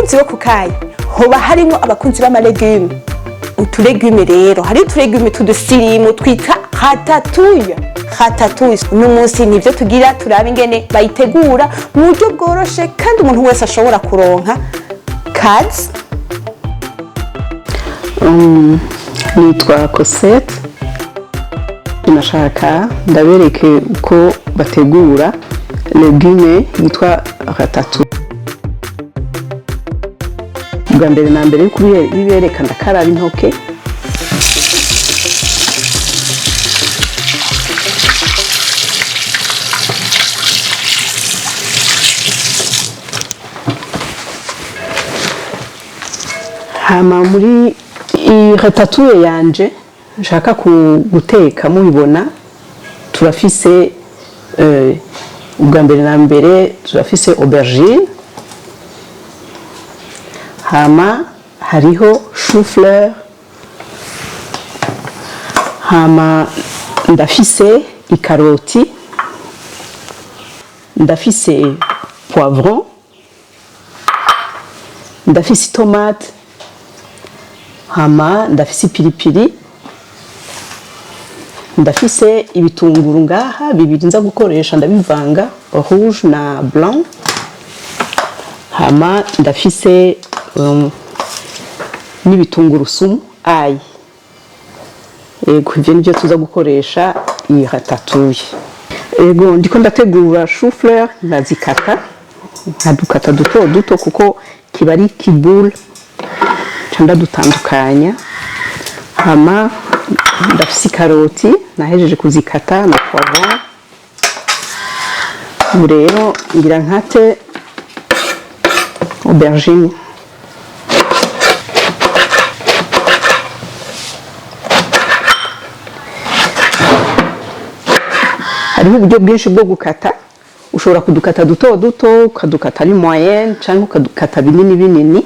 Bakunzi bo kukayi, hoba harimo abakunzi b'ama légumes, utu légumes. Rero hari utu légumes tudusirimu twita ratatouille. Ratatouille uno munsi nivyo tugira turabe ingene bayitegura mu buryo bworoshe kandi umuntu wese ashobora kuronka. Kazi. Nitwa Cosette. Nashaka ndabereke uko bategura légume yitwa ratatouille. Bwa mbere na mbere yo kubibereka, ndakaraba intoke. Hama muri iyi ratatouille yanje nshaka guteka, mubibona turafise ubwa mbere na mbere turafise aubergine, hama hariho chou-fleur, hama ndafise ikaroti, ndafise poivron, ndafise itomate, hama ndafise ipiripiri, ndafise ibitunguru ngaha bibiri nza gukoresha, ndabivanga rouge na blanc, hama ndafise n'ibitungurusumu ail. Ego, ivyo nivyo tuza gukoresha iyi ratatouille. Ego, ndiko ndategura chou-fleur, ndazikata, nkadukata duto duto kuko kiba ari kibule, nca ndadutandukanya. Hama ndafise ikaroti, nahejeje kuzikata, na poivron. Ubu rero ngira nkate aubergine. Hariho uburyo bwinshi bwo gukata. Ushobora kudukata duto duto, ukadukata ari moyenne, cyangwa ukadukata binini binini.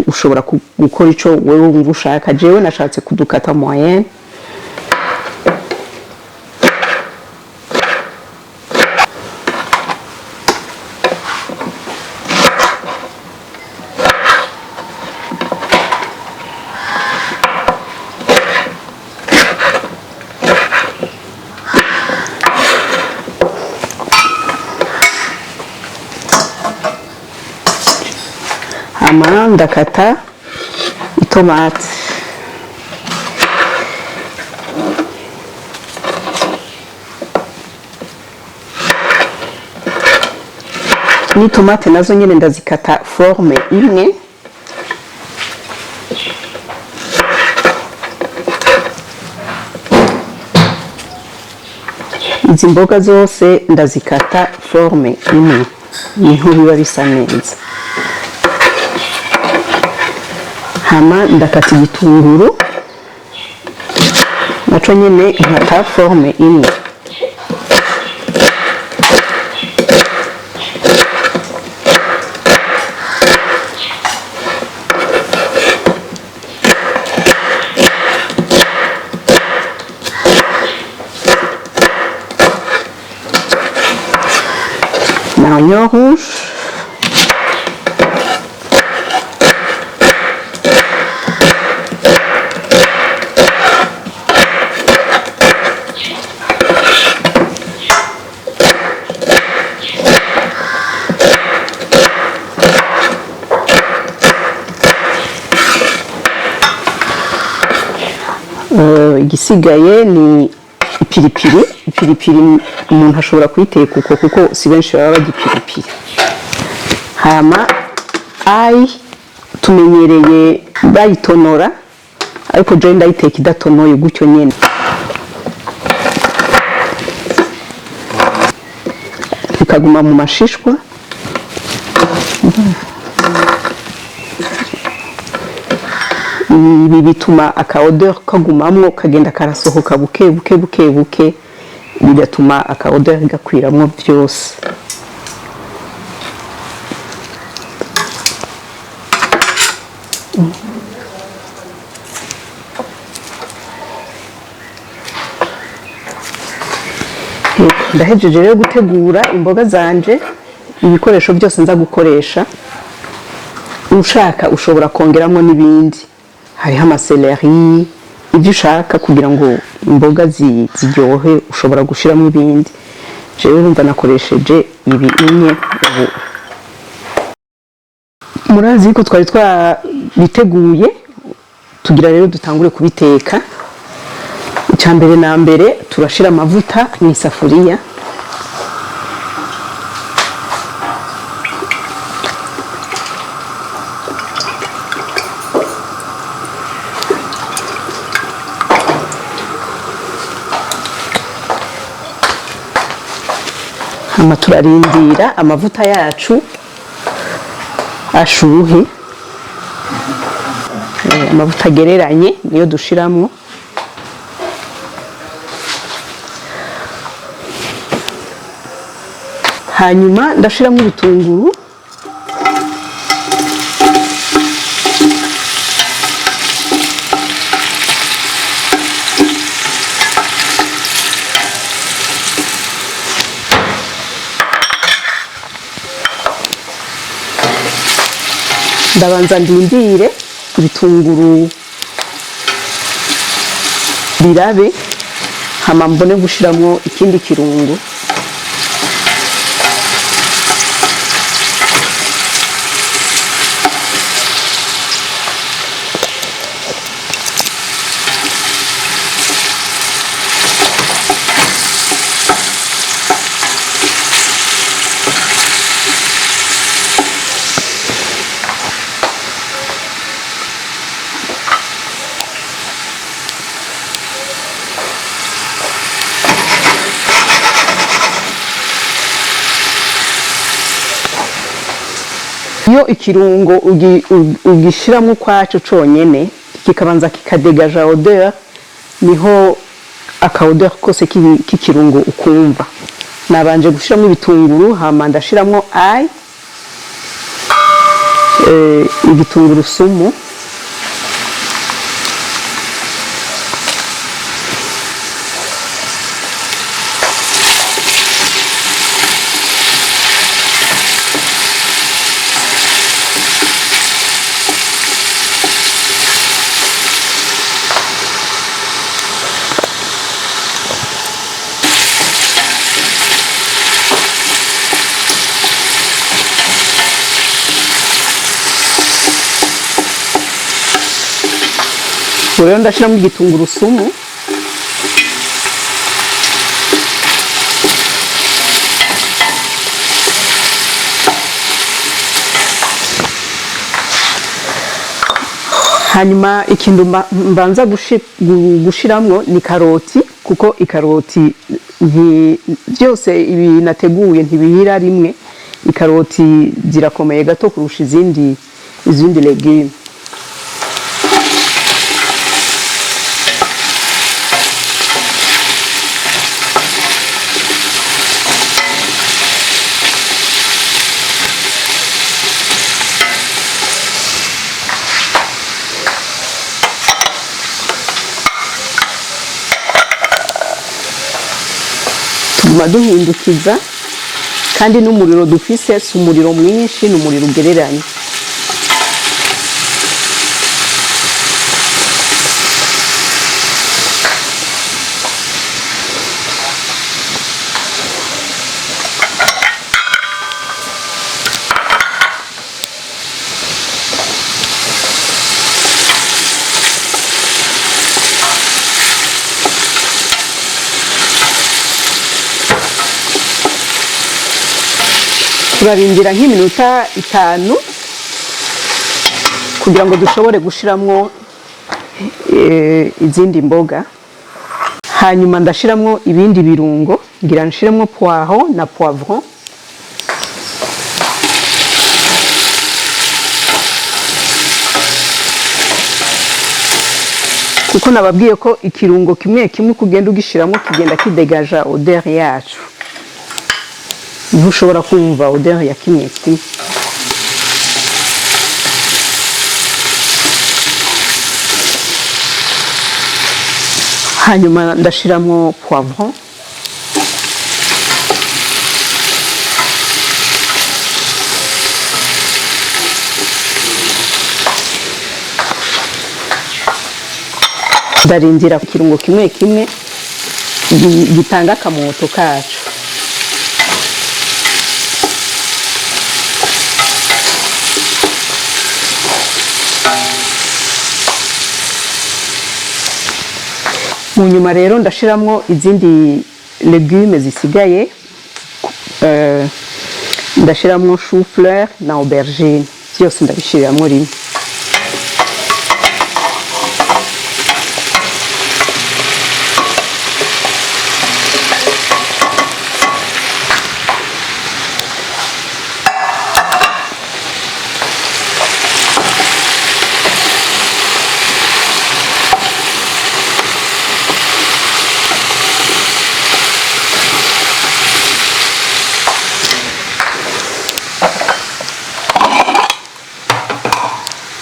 Ushobora gukora ico wewe wumva ushaka. Jewe nashatse kudukata moyenne. Hama ndakata itomate. N'itomate nazo nyene ndazikata forme imwe. Izi mboga zose ndazikata forme imwe, niho biba bisa neza. Hama ndakata igitunguru, naco nyene nkata forme imwe. Na oignon rouge. Igisigaye ni ipiripiri. Ipiripiri umuntu ashobora kuyiteka uko, kuko si benshi baba barya ipiripiri. Hama ail tumenyereye bayitonora, ariko jewe ndayiteka idatonoye gutyo nyene, ikaguma mu mashishwa. Ibi bituma aka odeur kagumamwo, kagenda karasohoka buke buke buke buke, bigatuma aka odeur gakwiramwo vyose. Ndahejeje rero gutegura imboga zanje, ibikoresho byose nza gukoresha. Ushaka ushobora kongeramo n'ibindi, hariho ama céleri, ibyo ushaka kugira ngo imboga ziryohe, ushobora gushiramo ibindi. Jewe urumva nakoresheje ibi inye. Ubu murazi ko twari twabiteguye, tugira rero dutangure kubiteka. Icya mbere na mbere, turashira amavuta mu isafuriya. Hama turarindira amavuta yacu ashuhe. Amavuta agereranye niyo dushiramwo. Hanyuma ndashiramo ibitunguru. Ndabanza ndindire ibitunguru birabe, hama mbone gushiramwo ikindi kirungo. Iyo ikirungo ugishiramwo ukwaco conyene, kikabanza kikadegaja odeur, niho aka odeur kose k'ikirungo ukumva. Nabanje gushiramo ibitunguru, hama ndashiramwo ail, igitungurusumu. Ubu rero ndashiramo igitungurusumu. Hanyuma ikintu mbanza gushiramwo ni karoti, kuko ikaroti byose ibi nateguye ntibihira rimwe. Ikaroti zirakomeye gato kurusha izindi légumes. Tuguma duhindukiza, kandi n'umuriro dufise si umuriro mwinshi, ni umuriro ugereranye. Turarindira nk'iminota 5 kugira ngo dushobore gushiramwo izindi mboga. Hanyuma ndashiramwo ibindi birungo, ngira nshiremwo poireau na poivron. Kuko nababwiye ko ikirungo kimwe kimwe uko ugenda ugishiramwo kigenda kidegaja odeur yacu, niho ushobora kumva odeur ya kimwe kimwe. Hanyuma ndashiramwo poivron. Ndarindira ikirungo kimwe kimwe gitanga akamoto kacu. Mu nyuma rero ndashiramwo izindi légumes zisigaye. Ndashiramwo chou fleur na aubergine, byose ndabishiriramo rimwe.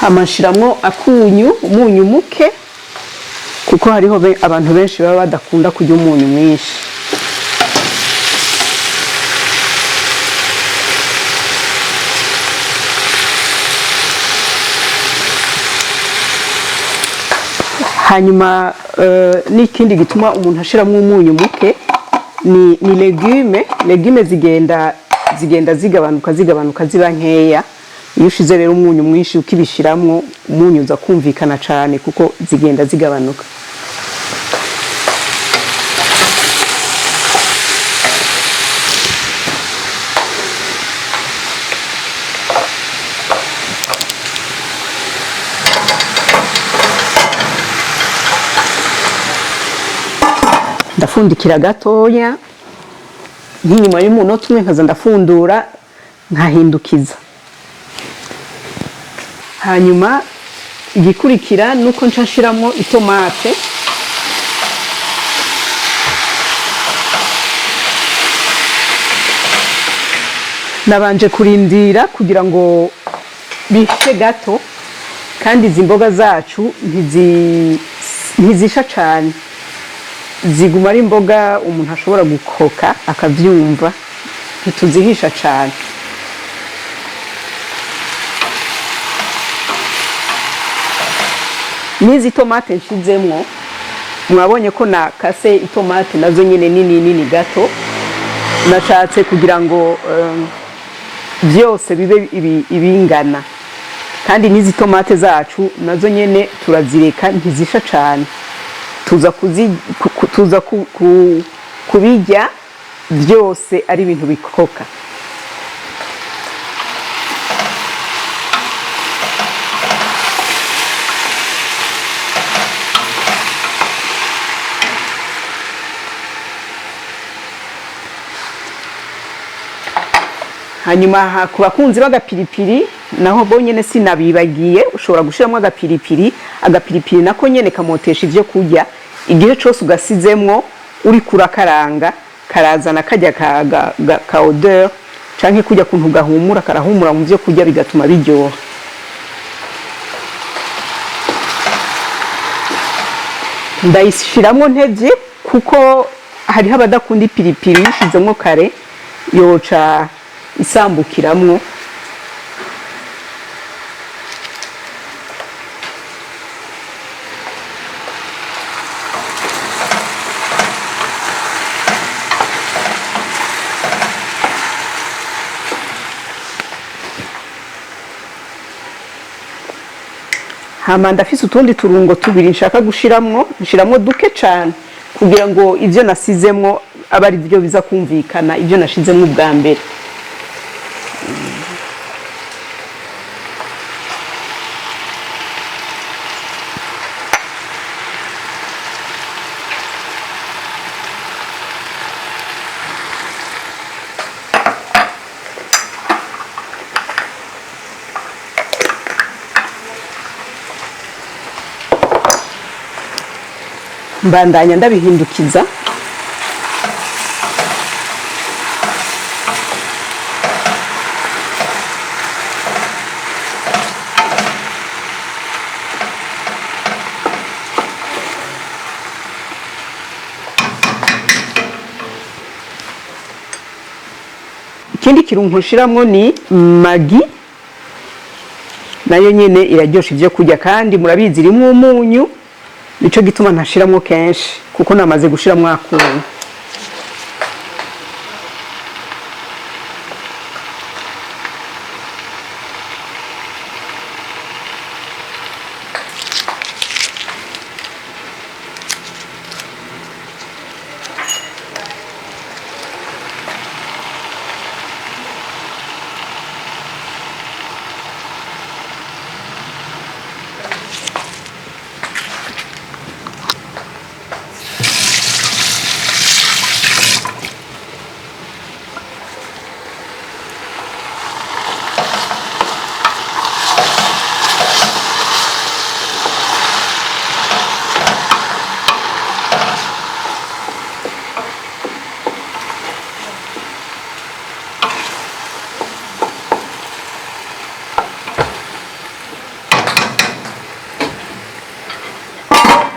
Hama nshiramwo akunyu, umunyu muke, kuko hariho abantu benshi baba badakunda kurya umunyu mwinshi. Hanyuma n'ikindi gituma umuntu ashiramwo umunyu muke ni légume zigenda zigabanuka ziba nkeya. Iyo ushize rero umunyu mwinshi ukibishiramwo, umunyu uza kumvikana cane kuko zigenda zigabanuka. Ndafundikira gatoya, nk'inyuma y'umunota umwe nkaza ndafundura nkahindukiza. Hanyuma igikurikira nuko nca nshiramo itomate. Nabanje kurindira kugira ngo bishe gato, kandi izi mboga zacu ntizisha cane, ziguma ari imboga umuntu ashobora gukoka akavyumva, ntituzihisha cane. N'izi tomate nshizemwo, mwabonye ko nakase itomate nazo nyene nini nini gato. Nashatse kugira ngo vyose bibe ibingana. Kandi n'izi tomate zacu nazo nyene turazireka ntizisha cane, tuza kubirya byose ari ibintu bikoka. Hanyuma aha ku bakunzi b'agapiripiri naho bonyene sinabibagiye, ushobora gushiramo agapiripiri. Agapiripiri nako nyene kamotesha ivyo kurya. Igihe cose ugasizemwo uriko urakaranga, karazana karya ka odeur canke kurya kuntu gahumura, karahumura mu vyo kurya bigatuma biryoha. Ndayishiramwo ntevye kuko hariho abadakunda ipiripiri, uyishizemwo kare yoca isambukiramwo. Hama ndafise utundi turungo tubiri nshaka gushiramwo, nshiramwo duke cane kugira ngo ivyo nasizemwo abe ari byo biza kumvikana ivyo nashizemwo ubwa mbere. Mbandanya ndabihindukiza. Ikindi kirungo nshiramwo ni Maggi, nayo nyene iraryosha ivyo kurya, kandi murabizi irimwo umunyu. Nico gituma ntashiramwo kenshi, kuko namaze gushiramwo akunyu.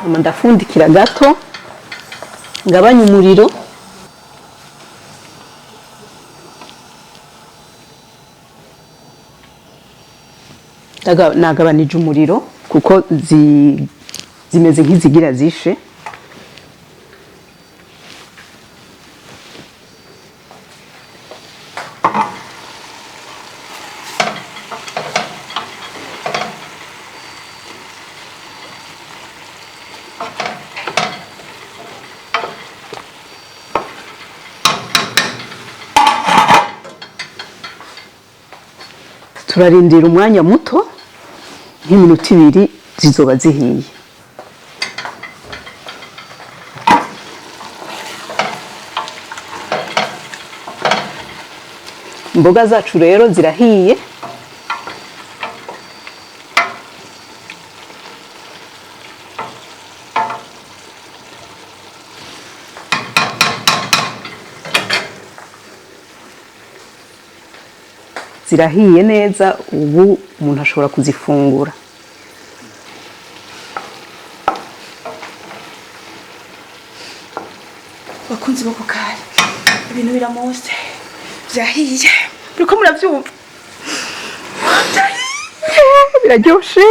Hama ndafundikira gato, ngabanya umuriro. Nagabanije umuriro kuko zimeze nk'izigira zishe. Turarindira umwanya muto, nk'iminota 2, zizoba zihiye. Imboga zacu rero zirahiye. Zirahiye neza, ubu umuntu ashobora kuzifungura. Bakunzi bo kukara, ibintu biramose, vyahiye, muriko muravyumva? Biraryoshe.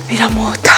Biramota.